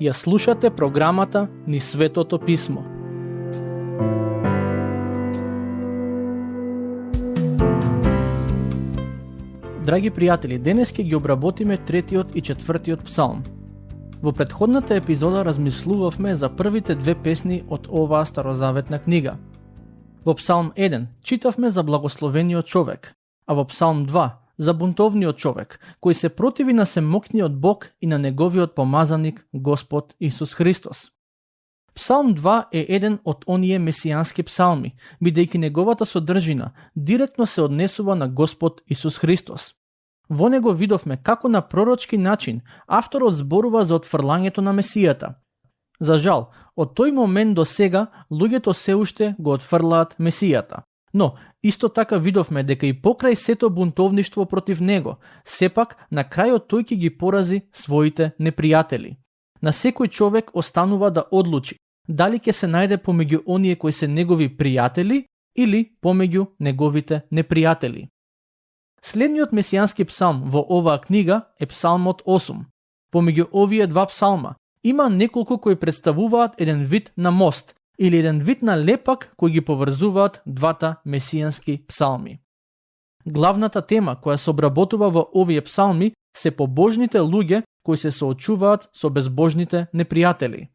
Ја слушате програмата Низ Светото Писмо. Драги пријатели, денес ќе ги обработиме 3-тиот и 4-тиот псалм. Во претходната епизода размислувавме за првите 2 песни од оваа старозаветна книга. Во Псалм 1 читавме за благословениот човек, а во Псалм 2 за бунтовниот човек, кој се противи на семокниот Бог и на неговиот помазаник Господ Исус Христос. Псалм 2 е еден од оние месијански псалми, бидејќи неговата содржина директно се однесува на Господ Исус Христос. Во него видовме како на пророчки начин авторот зборува за отфрлањето на Месијата. За жал, од тој момент до сега луѓето се уште го отфрлаат Месијата. Но, исто така видовме дека и покрај сето бунтовништво против него, сепак на крајот тој ќе ги порази своите непријатели. На секој човек останува да одлучи дали ќе се најде помеѓу оние кои се негови пријатели или помеѓу неговите непријатели. Следниот месијански псалм во оваа книга е Псалмот 8. Помеѓу овие 2 псалма има неколку кои представуваат еден вид на мост или еден вид на лепак кој ги поврзуваат двата месијански псалми. Главната тема која се обработува во овие псалми се побожните луѓе кои се соочуваат со безбожните непријатели.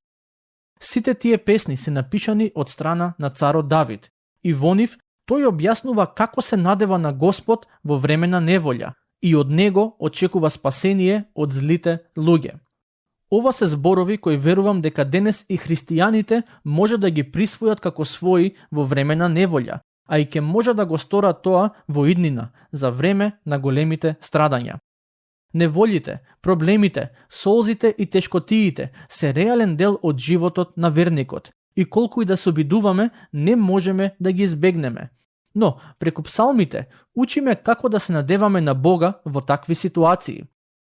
Сите тие песни се напишани од страна на царот Давид и во нив тој објаснува како се надева на Господ во време на неволја и од него очекува спасение од злите луѓе. Ова се зборови кои верувам дека денес и христијаните може да ги присвојат како своји во време на неволја, а и ќе може да го сторат тоа во иднина, за време на големите страдања. Неволите, проблемите, солзите и тешкотиите се реален дел од животот на верникот и колку и да се обидуваме, не можеме да ги избегнеме. Но, преку псалмите, учиме како да се надеваме на Бога во такви ситуации.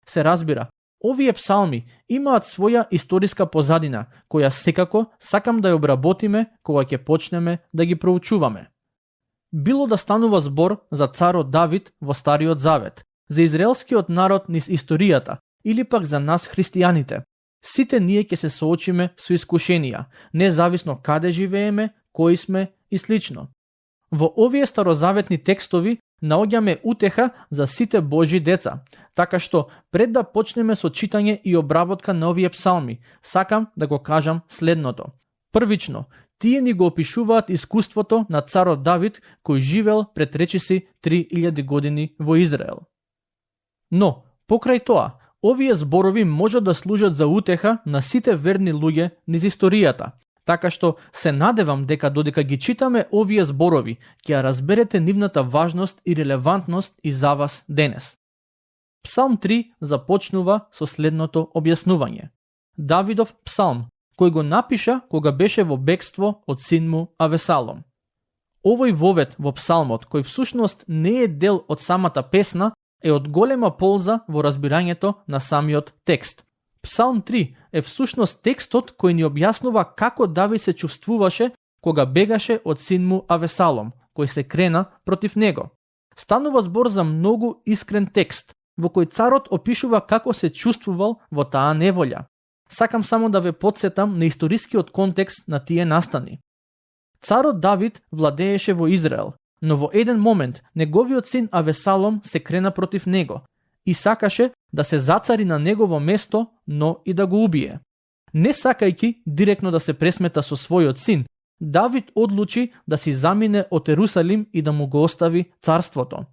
Се разбира, овие псалми имаат своја историска позадина, која секако сакам да ја обработиме кога ќе почнеме да ги проучуваме. Било да станува збор за царот Давид во Стариот Завет, за израелскиот народ низ историјата или пак за нас христијаните, сите ние ќе се соочиме со искушенија, независно каде живееме, кои сме и слично. Во овие старозаветни текстови наоѓаме утеха за сите Божји деца, така што пред да почнеме со читање и обработка на овие псалми, сакам да го кажам следното. Првично, тие ни го опишуваат искуството на царот Давид кој живеел пред речиси 3000 години во Израел. Но, покрај тоа, овие зборови може да служат за утеха на сите верни луѓе низ историјата, така што се надевам дека додека ги читаме овие зборови, ќе ја разберете нивната важност и релевантност и за вас денес. Псалм 3 започнува со следното објаснување. Давидов псалм, кој го напиша кога беше во бегство од син му Авесалом. Овој вовед во псалмот, кој всушност не е дел од самата песна, е од голема полза во разбирањето на самиот текст. Псалм 3 е всушност текстот кој ни објаснува како Давид се чувствуваше кога бегаше од син му Авесалом, кој се крена против него. Станува збор за многу искрен текст, во кој царот опишува како се чувствувал во таа неволја. Сакам само да ве потсетам на историскиот контекст на тие настани. Царот Давид владееше во Израел, но во еден момент неговиот син Авесалом се крена против него и сакаше да се зацари на негово место, но и да го убие. Не сакајќи директно да се пресмета со својот син, Давид одлучи да си замине од Ерусалим и да му го остави царството.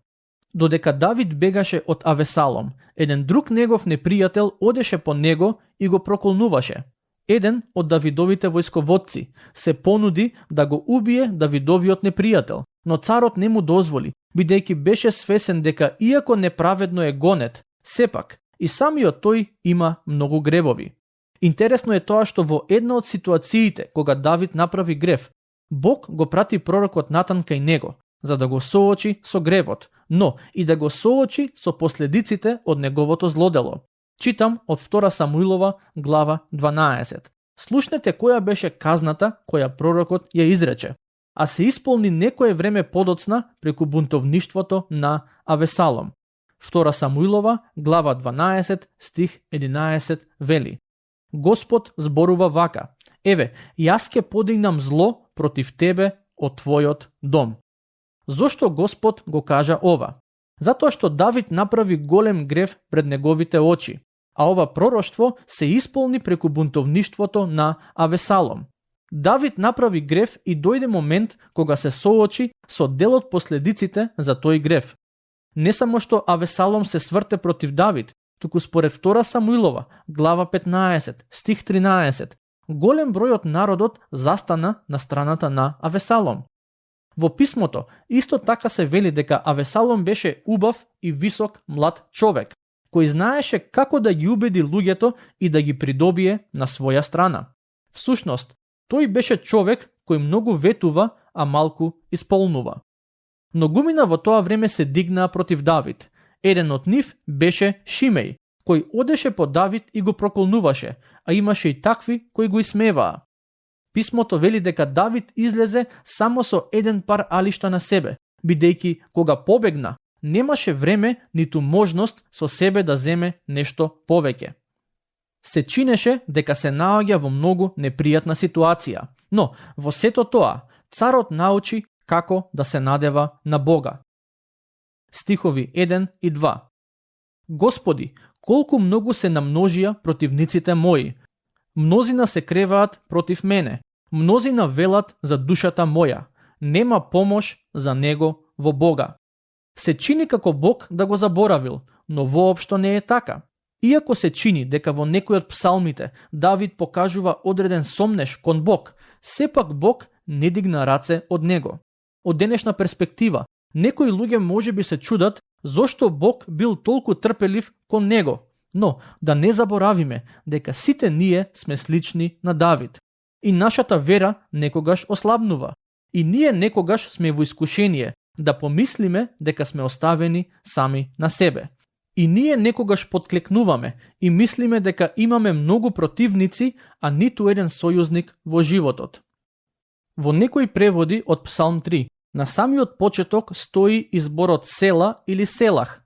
Додека Давид бегаше од Авесалом, еден друг негов непријател одеше по него и го проколнуваше. Еден од Давидовите војсководци се понуди да го убие Давидовиот непријател, но царот не му дозволи, бидејќи беше свесен дека иако неправедно е гонет, сепак и самиот тој има многу гревови. Интересно е тоа што во една од ситуациите кога Давид направи грев, Бог го прати пророкот Натан кај него, за да го соочи со гревот, но и да го соочи со последиците од неговото злодело. Читам од 2 Самуилова, глава 12. Слушнете која беше казната која пророкот ја изрече. а се исполни некое време подоцна преку бунтовништвото на Авесалом. 2 Самуилова, глава 12, стих 11 вели: Господ зборува вака: Еве, јас ќе подигнам зло против тебе од твојот дом. Зошто Господ го кажа ова? Затоа што Давид направи голем грев пред неговите очи, а ова пророштво се исполни преку бунтовништвото на Авесалом. Давид направи грев и дојде момент кога се соочи со дел од последиците за тој грев. Не само што Авесалом се сврте против Давид, туку според 2 Самуилова, глава 15, стих 13, голем број од народот застана на страната на Авесалом. Во писмото исто така се вели дека Авесалом беше убав и висок млад човек, кој знаеше како да ги убеди луѓето и да ги придобие на своја страна. Всушност, тој беше човек кој многу ветува, а малку исполнува. Многумина во тоа време се дигнаа против Давид. Еден од нив беше Шимеј, кој одеше по Давид и го проколнуваше, а имаше и такви кои го исмеваа. Писмото вели дека Давид излезе само со еден пар алишта на себе, бидејќи кога побегна, немаше време ниту можност со себе да земе нешто повеќе. Се чинеше дека се наоѓа во многу непријатна ситуација, но во сето тоа царот научи како да се надева на Бога. Стихови 1 и 2. Господи, колку многу се намножија противниците мои. Мнозина се креваат против мене. Мнозина велат за душата моја. Нема помош за него во Бога. Се чини како Бог да го заборавил, но воопшто не е така. Иако се чини дека во некој од псалмите Давид покажува одреден сомнеш кон Бог, сепак Бог не дигна раце од него. Од денешна перспектива, некои луѓе можеби се чудат зошто Бог бил толку трпелив кон него, но да не заборавиме дека сите ние сме слични на Давид. И нашата вера некогаш ослабнува. И ние некогаш сме во искушение да помислиме дека сме оставени сами на себе. И ние некогаш подклекнуваме и мислиме дека имаме многу противници, а ниту еден сојузник во животот. Во некои преводи од Псалм 3, на самиот почеток стои изборот села или селах.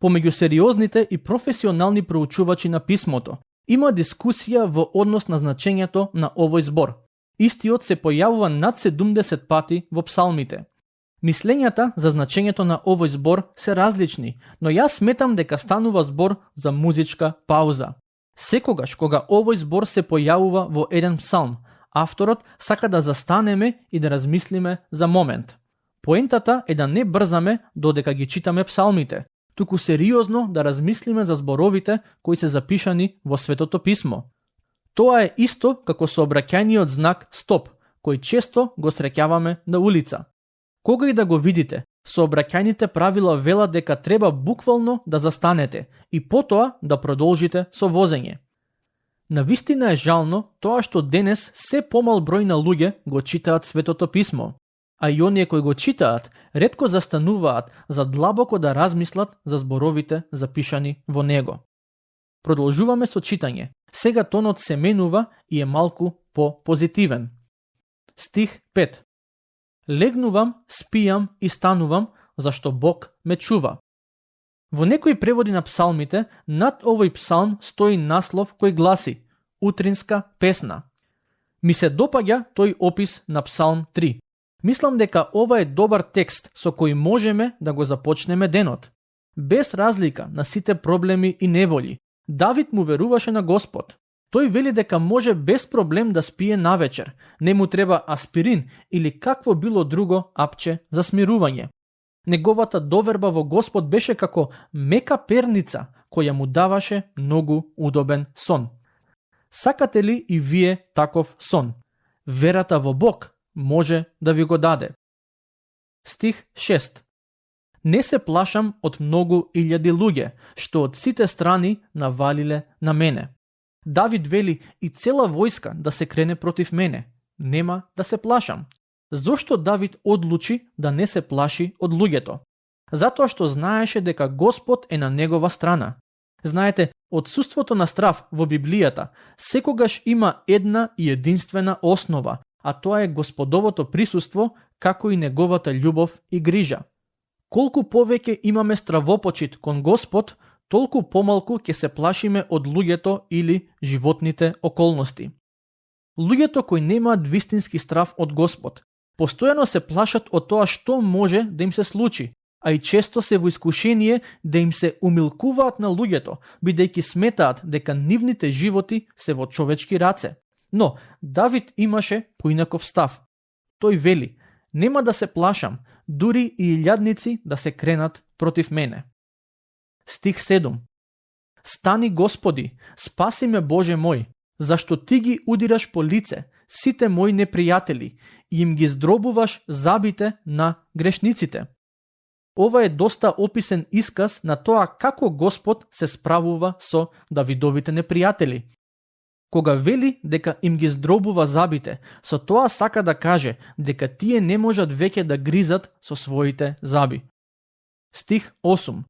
Помеѓу сериозните и професионални проучувачи на писмото, има дискусија во однос на значењето на овој збор. Истиот се појавува над 70 пати во псалмите. Мислењата за значењето на овој збор се различни, но јас сметам дека станува збор за музичка пауза. Секогаш кога овој збор се појавува во еден псалм, авторот сака да застанеме и да размислиме за момент. Поентата е да не брзаме додека ги читаме псалмите, туку сериозно да размислиме за зборовите кои се запишани во Светото писмо. Тоа е исто како сообраќајниот знак стоп, кој често го среќаваме на улица. Кога и да го видите, сообраќајните правила велат дека треба буквално да застанете и потоа да продолжите со возење. Навистина е жално тоа што денес се помал број на луѓе го читаат Светото писмо, а и оние кои го читаат ретко застануваат за длабоко да размислат за зборовите запишани во него. Продолжуваме со читање. Сега тонот се менува и е малку по-позитивен. Стих 5. Легнувам, спијам и станувам, зашто Бог ме чува. Во некои преводи на псалмите, над овој псалм стои наслов кој гласи Утринска песна. Ми се допаѓа тој опис на Псалм 3. Мислам дека ова е добар текст со кој можеме да го започнеме денот. Без разлика на сите проблеми и неволји, Давид му веруваше на Господ. Тој вели дека може без проблем да спие навечер, не му треба аспирин или какво било друго апче за смирување. Неговата доверба во Господ беше како мека перница која му даваше многу удобен сон. Сакате ли и вие таков сон? Верата во Бог може да ви го даде. Стих 6. Не се плашам од многу илјади луѓе, што од сите страни навалиле на мене. Давид вели и цела војска да се крене против мене. Нема да се плашам. Зошто Давид одлучи да не се плаши од луѓето? Затоа што знаеше дека Господ е на негова страна. Знаете, отсуството на страв во Библијата секогаш има една и единствена основа, а тоа е Господовото присуство, како и неговата љубов и грижа. Колку повеќе имаме стравопочит кон Господ, толку помалку ќе се плашиме од луѓето или животните околности. Луѓето кои немаат вистински страв од Господ, постојано се плашат од тоа што може да им се случи, а и често се во искушение да им се умилкуваат на луѓето, бидејќи сметаат дека нивните животи се во човечки раце. Но Давид имаше поинаков став. Тој вели: нема да се плашам, дури и илјадници да се кренат против мене. Стих 7. Стани Господи, спаси ме Боже мој, зашто ти ги удираш по лице сите мои непријатели и им ги здробуваш забите на грешниците. Ова е доста описен исказ на тоа како Господ се справува со Давидовите непријатели. Кога вели дека им ги здробува забите, со тоа сака да каже дека тие не можат веќе да гризат со своите заби. Стих 8.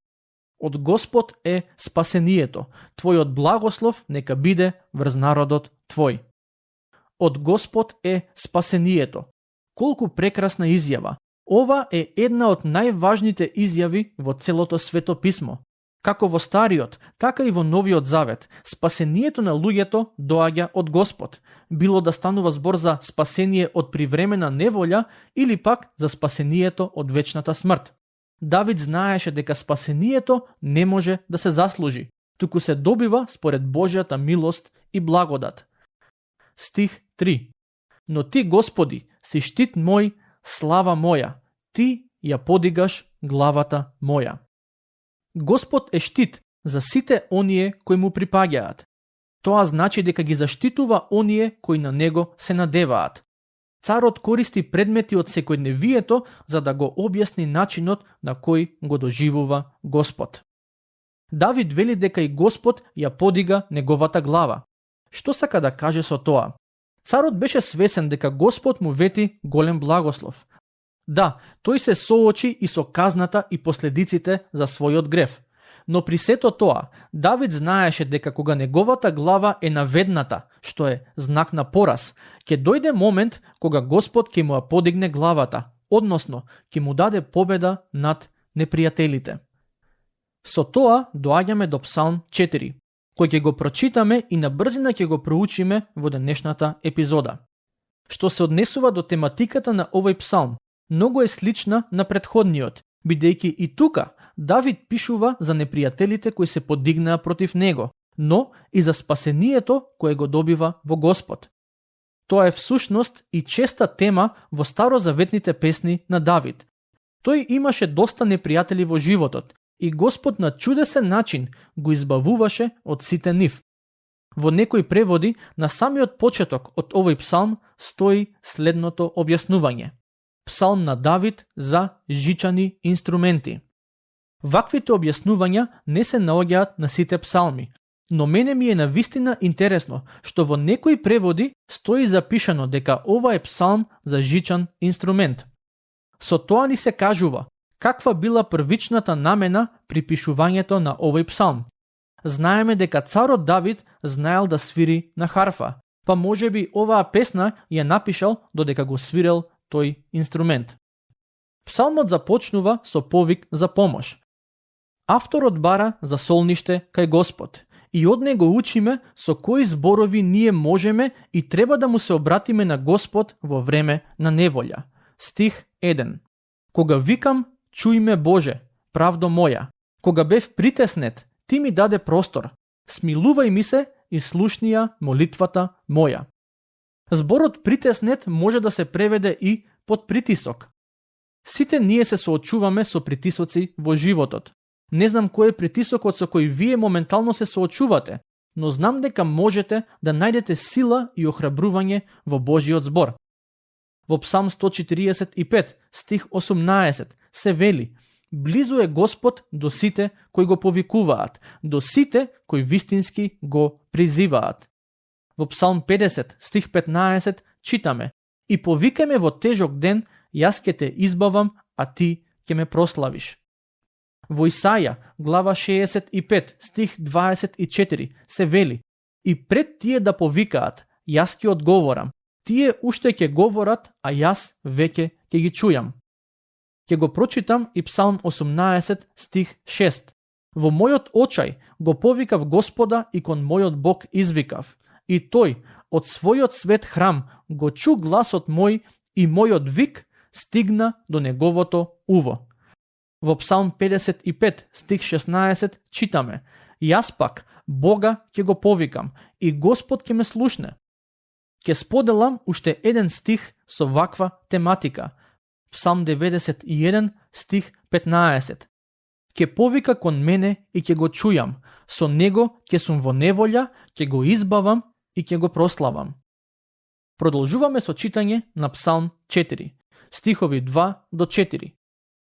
Од Господ е спасението, твојот благослов нека биде врз народот твој. Од Господ е спасението. Колку прекрасна изјава! Ова е една од најважните изјави во целото Свето писмо. Како во Стариот, така и во Новиот Завет, спасението на луѓето доаѓа од Господ, било да станува збор за спасение од привремена неволја или пак за спасението од вечната смрт. Давид знаеше дека спасението не може да се заслужи, туку се добива според Божјата милост и благодат. Стих 3. Но ти, Господи, си штит мој, слава моја, ти ја подигаш главата моја. Господ е штит за сите оние кои му припаѓаат. Тоа значи дека ги заштитува оние кои на него се надеваат. Царот користи предмети од секојдневието за да го објасни начинот на кој го доживува Господ. Давид вели дека и Господ ја подига неговата глава. Што сака да каже со тоа? Царот беше свесен дека Господ му вети голем благослов. Да, тој се соочи и со казната и последиците за својот грев. Но при сето тоа, Давид знаеше дека кога неговата глава е наведната, што е знак на пораз, ќе дојде момент кога Господ ќе му ја подигне главата, односно ќе му даде победа над непријателите. Со тоа доаѓаме до Псалм 4, кој ќе го прочитаме и на брзина ќе го проучиме во денешната епизода. Што се однесува до тематиката на овој псалм, многу е слична на претходниот, бидејќи и тука Давид пишува за непријателите кои се подигнаа против него, но и за спасението кое го добива во Господ. Тоа е всушност и честа тема во старозаветните песни на Давид. Тој имаше доста непријатели во животот и Господ на чудесен начин го избавуваше од сите нив. Во некои преводи на самиот почеток од овој псалм стои следното објаснување. Псалм на Давид за жичани инструменти. Ваквите објаснувања не се наоѓаат на сите псалми, но мене ми е навистина интересно што во некои преводи стои запишано дека ова е псалм за жичан инструмент. Со тоа ни се кажува каква била првичната намена при пишувањето на овој псалм. Знаеме дека царот Давид знаел да свири на харфа, па можеби оваа песна ја напишал додека го свирел тој инструмент. Псалмот започнува со повик за помош. Авторот бара за солниште кај Господ и од него учиме со кои зборови ние можеме и треба да му се обратиме на Господ во време на неволја. Стих 1. Кога викам, чуј ме Боже, правдо моја. Кога бев притеснет, ти ми даде простор. Смилувај ми се и слушни ја молитвата моја. Зборот притеснет може да се преведе и под притисок. Сите ние се соочуваме со притисоци во животот. Не знам кој е притисокот со кој вие моментално се соочувате, но знам дека можете да најдете сила и охрабрување во Божиот збор. Во Псалм 145, стих 18, се вели: близу е Господ до сите кои го повикуваат, до сите кои вистински го призиваат. Во Псалм 50, стих 15, читаме: и повикаме во тежок ден, јас ќе те избавам, а ти ќе ме прославиш. Во Исаја, глава 65, стих 24, се вели: и пред тие да повикаат, јас ќе одговорам, Тие уште ќе говорат, а јас веќе ќе ги чујам. Ќе го прочитам и Псалм 18 стих 6. Во мојот очај го повикав Господа и кон мојот Бог извикав. И тој од својот свет храм го чу гласот мој и мојот вик стигна до неговото уво. Во Псалм 55 стих 16 читаме: Јас пак Бога ќе го повикам и Господ ќе ме слушне. Ќе споделам уште еден стих со ваква тематика. Псалм 91 стих 15. Ќе повика кон мене и ќе го чујам. Со него ќе сум во неволја, ќе го избавам и ќе го прославам. Продолжуваме со читање на Псалм 4, стихови 2 до 4.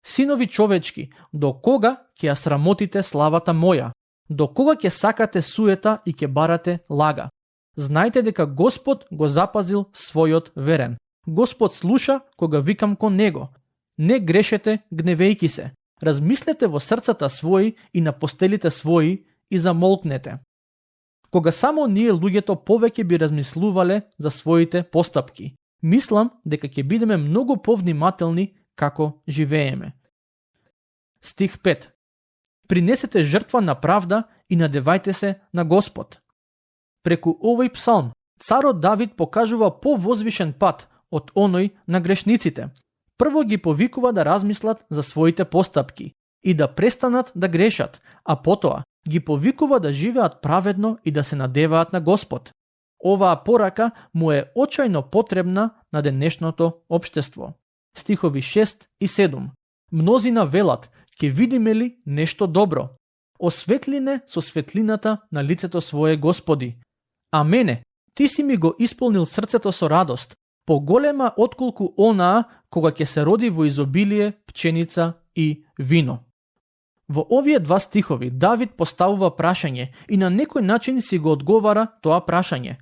Синови човечки, до кога ќе ја срамотите славата моја? До кога ќе сакате суета и ќе барате лага? Знајте дека Господ го запазил својот верен. Господ слуша кога викам кон него. Не грешете гневејки се. Размислете во срцата своји и на постелите своји и замолкнете. Кога само ние луѓето повеќе би размислувале за своите постапки, мислам дека ќе бидеме многу повнимателни како живееме. Стих 5. Принесете жртва на правда и надевајте се на Господ. Преку овој псалм, царот Давид покажува повозвишен пат од оној на грешниците. Прво ги повикува да размислат за своите постапки и да престанат да грешат, а потоа ги повикува да живеат праведно и да се надеваат на Господ. Оваа порака му е очајно потребна на денешното општество. Стихови 6 и 7. Мнозина велат: ќе видиме ли нешто добро? Осветлине со светлината на лицето свое, Господи. А мене, ти си ми го исполнил срцето со радост, поголема отколку онаа кога ќе се роди во изобилие пченица и вино. Во овие два стихови Давид поставува прашање и на некој начин си го одговара тоа прашање.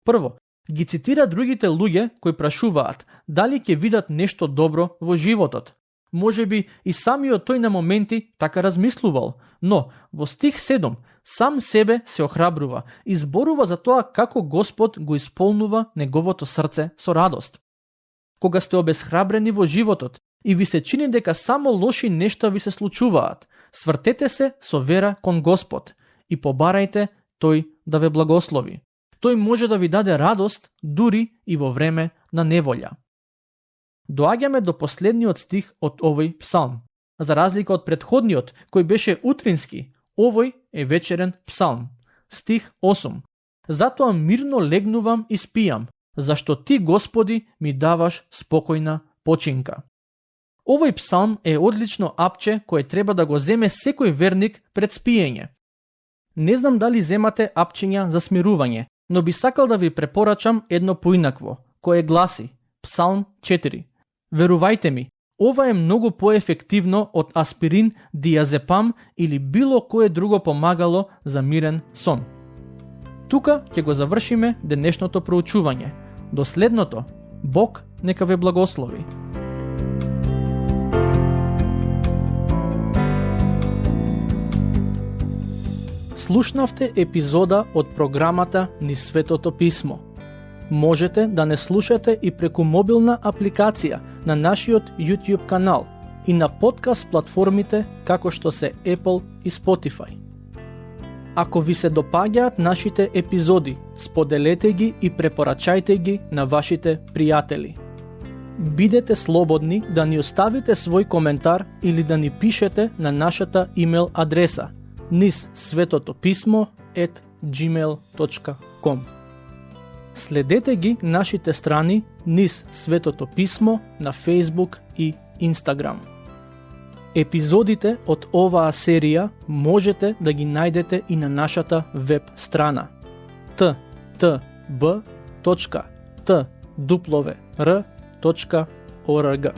Прво, ги цитира другите луѓе кои прашуваат дали ќе видат нешто добро во животот. Можеби и самиот тој на моменти така размислувал, но во стих 7 сам себе се охрабрува и зборува за тоа како Господ го исполнува неговото срце со радост. Кога сте обесхрабрени во животот и ви се чини дека само лоши нешта ви се случуваат, свртете се со вера кон Господ и побарајте тој да ве благослови. Тој може да ви даде радост дури и во време на неволја. Доаѓаме до последниот стих од овој псалм. За разлика од претходниот, кој беше утрински, овој е вечерен псалм. Стих 8. Затоа мирно легнувам и спијам, зашто ти, Господи, ми даваш спокојна починка. Овој псалм е одлично апче кое треба да го земе секој верник пред спиење. Не знам дали земате апчиња за смирување, но би сакал да ви препорачам едно поинакво, кое гласи Псалм 4. Верувајте ми, ова е многу поефективно од аспирин, диазепам или било кое друго помагало за мирен сон. Тука ќе го завршиме денешното проучување. До следното, Бог нека ве благослови. Слушнавте епизода од програмата Низ Светото Писмо. Можете да не слушате и преку мобилна апликација на нашиот YouTube канал и на подкаст платформите како што се Apple и Spotify. Ако ви се допаѓаат нашите епизоди, споделете ги и препорачајте ги на вашите пријатели. Бидете слободни да ни оставите свој коментар или да ни пишете на нашата имейл адреса nizsvetotopисmo@gmail.com. Следете ги нашите страни Низ Светото Писмо на Facebook и Instagram. Епизодите од оваа серија можете да ги најдете и на нашата веб страна ttb.twr.org.